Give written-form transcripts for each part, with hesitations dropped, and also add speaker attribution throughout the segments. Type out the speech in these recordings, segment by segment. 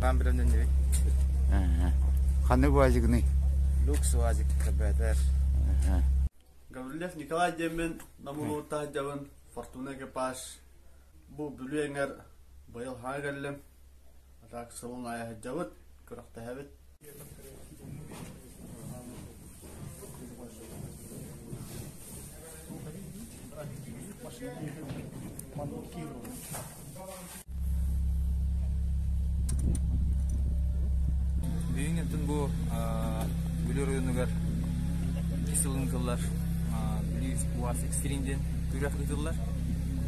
Speaker 1: Хаан бэлэмнэннибит.
Speaker 2: Ханнык УАЗигыный?
Speaker 1: Люкс УАЗик КБТР.
Speaker 3: Гаврильев Николай диэммин Намулууттан сылдьабын, Фортуна экипаж. Бу Бүлүү эҥэр быйыл хаҥа кэллим. А так сылын аайы сылдьабыт, күрэхтэһэбит.
Speaker 1: Бүгүн оттон бу Бүлүү оройуонугар икки сылын ыытыллар Бүлүү УАЗ Экстрим диэн күрэх ыытыллар.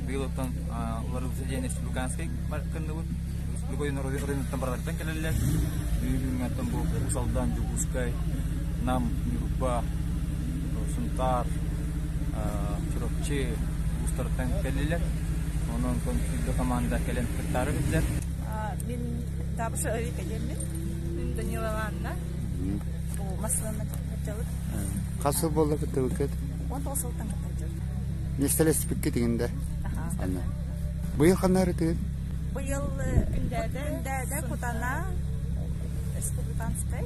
Speaker 1: Быйыл оттон уларыйбыта диэн республиканскай кынныбыт. Республика оройуонуттан барыларыттан кэлэллэр. Бүгүн оттон бу Уус Алдан, Дьокуускай, Нам, Ньурба, Сунтаар, Чурапчы улуустарыттан кэллилэр. Онон сүүрбэ команда кэлэн кыттаары биллэр.
Speaker 4: Мин Табыша Өрика диэммин. Мин Данилова Анна. Бу массыынаны кыттаччабыт.
Speaker 2: Хас сыл буолла кыттыбыккыт?
Speaker 4: 19 сылтан кыттаччабыт.
Speaker 2: Миэстэлэспиккит иҥинде? Анна. Быйыл ханна ырытыгыт?
Speaker 4: Быйыл Күндээдэ, Күндээдэ, Кутана, Республиканскай.